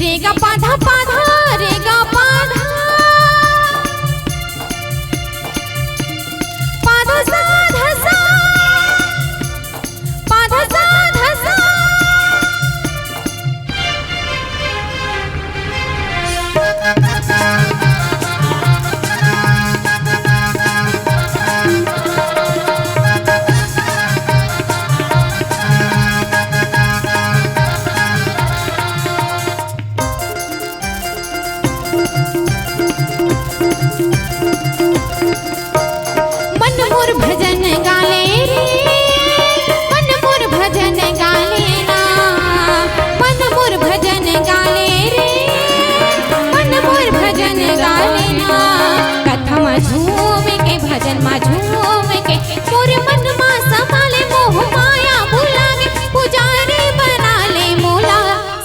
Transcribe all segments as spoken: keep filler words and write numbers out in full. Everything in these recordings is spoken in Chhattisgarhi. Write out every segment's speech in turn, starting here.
रे गा पा धा पा धा, रे गा पा धा, पा धा सा धा सा, पा धा सा धा सा। मन मोर भजन गा ले रे, मन मोर भजन गा ले ना, मन मोर भजन गा ले रे, मन मोर भजन गा ले ना। कथा मा झूम के, भजन मा झूम के, मोर मन मा समा ले, मोह माया भुला के, पुजारी बना ले मोला।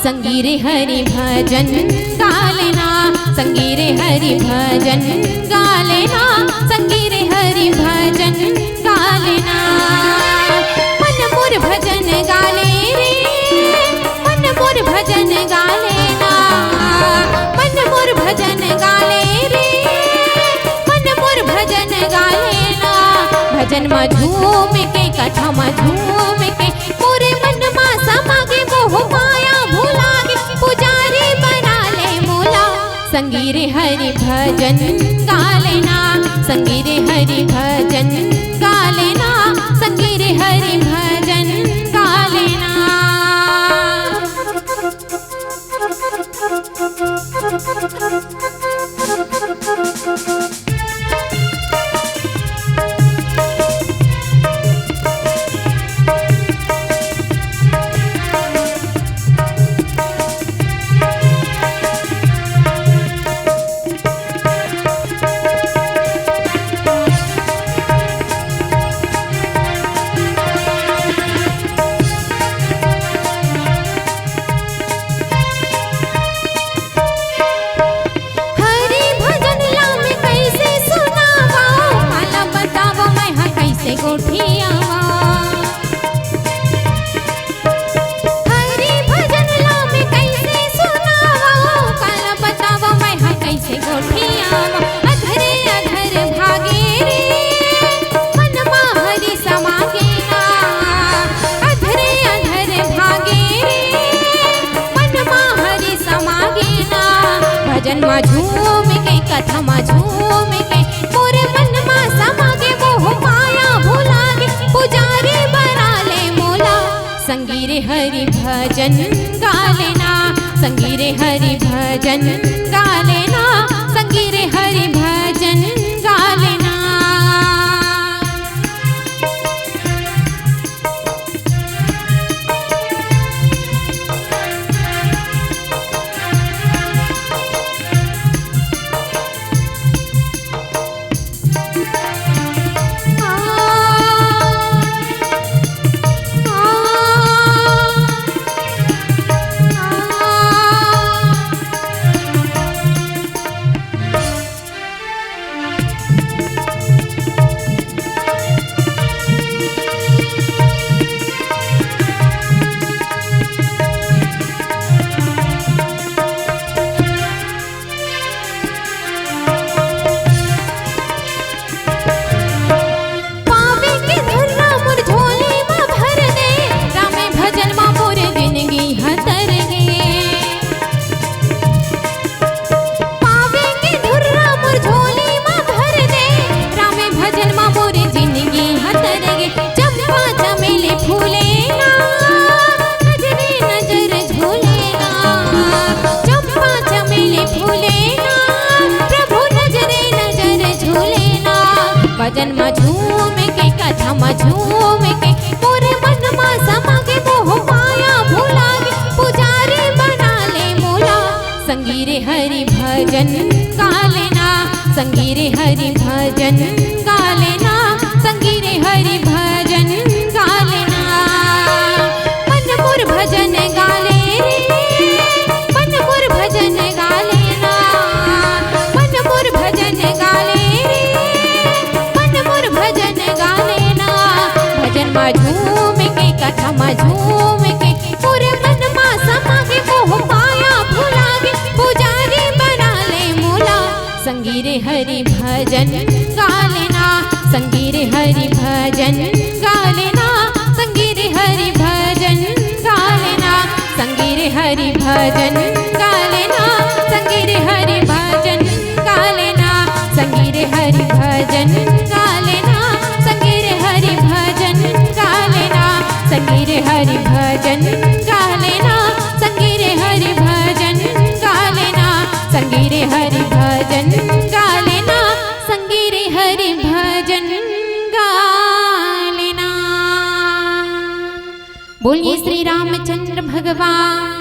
संगी रे हरि भजन गा ले ना, संगी रे हरि भजन गा ले ना, संगी रे हरि भजन गा ले ना। मन मोर भजन गा ले रे, मन मोर भजन गा ले ना, मन मोर भजन गा ले रे, मन मोर भजन गा ले ना। भजन मा झूम के, कथा मा झूम के, मोरे मन मा समा गे, मोह माया भुला गे, पुजारी बना ले मोला। संगी रे हरि भजन गा ले ना, संगी रे हरि भजन गा ले ना, संगी रे हरि भजन गा ले ना। हरि भजन ला मैं कइसे सुनावंव, काला बतावंव मैं ह कइसे गोठियावंव। हरि भजन ला मैं कइसे सुनावंव, काला बतावंव मैं ह कइसे गोठियावंव। अधरे अधर भागे रे, मन मा हरि समा गे ना। अधरे अधर भागे रे, मन मा हरि समा गे ना। भजन मा झूम के, कथा मा झूम के, मोरे मन मा समा गे, मोह माया भुला गे, पुजारी बना ले मोला। संगी रे हरि भजन गा ले ना, संगी रे हरि भजन गा ले ना, संगी रे हरि भजन गा ले ना। पावे के धुर्रा मोर झोली मा भर दे, रामे भजन मा मोर जिनगी ह तर गे। पावे के धुर्रा मोर झोली मा भर दे, रामे भजन मा मोर जिनगी ह तर गे। चंपा चमेली फूले ना, नजरे नजर झूले ना। चंपा चमेली फूले ना, प्रभु नजरे नजर झूले ना। भजन मा झूम के, कथा मा झूम के, मोरे मन मा समा गे, मोह माया भुला गे, पुजारी बना ले मोला। संगी रे हरि भजन गा ले ना, संगी रे हरि भजन गा ले ना, संगी रे हरि भजन गा ले ना। मन मोर भजन गा ले रे, मन मोर भजन गा ले ना, मन मोर भजन गा ले रे, मन मोर भजन गा ले ना। भजन मा झूम के, कथा मा झूम के, मोरे मन मा समा गे, मोह माया भुला गा लेना, संगी रे हरि भजन गा लेना, संगी रे हरि भजन गा लेना, संगी रे हरि भजन गा लेना, संगी रे हरि भजन गा लेना, संगी रे हरि भजन गा लेना, संगी रे हरि भजन गा लेना, संगी रे हरि भजन गा लेना, संगी रे हरि भजन गा लेना, संगी रे हरि भजन गा लेना, संगी रे हरि भजन गा लेना। बोलिए श्री रामचंद्र भगवान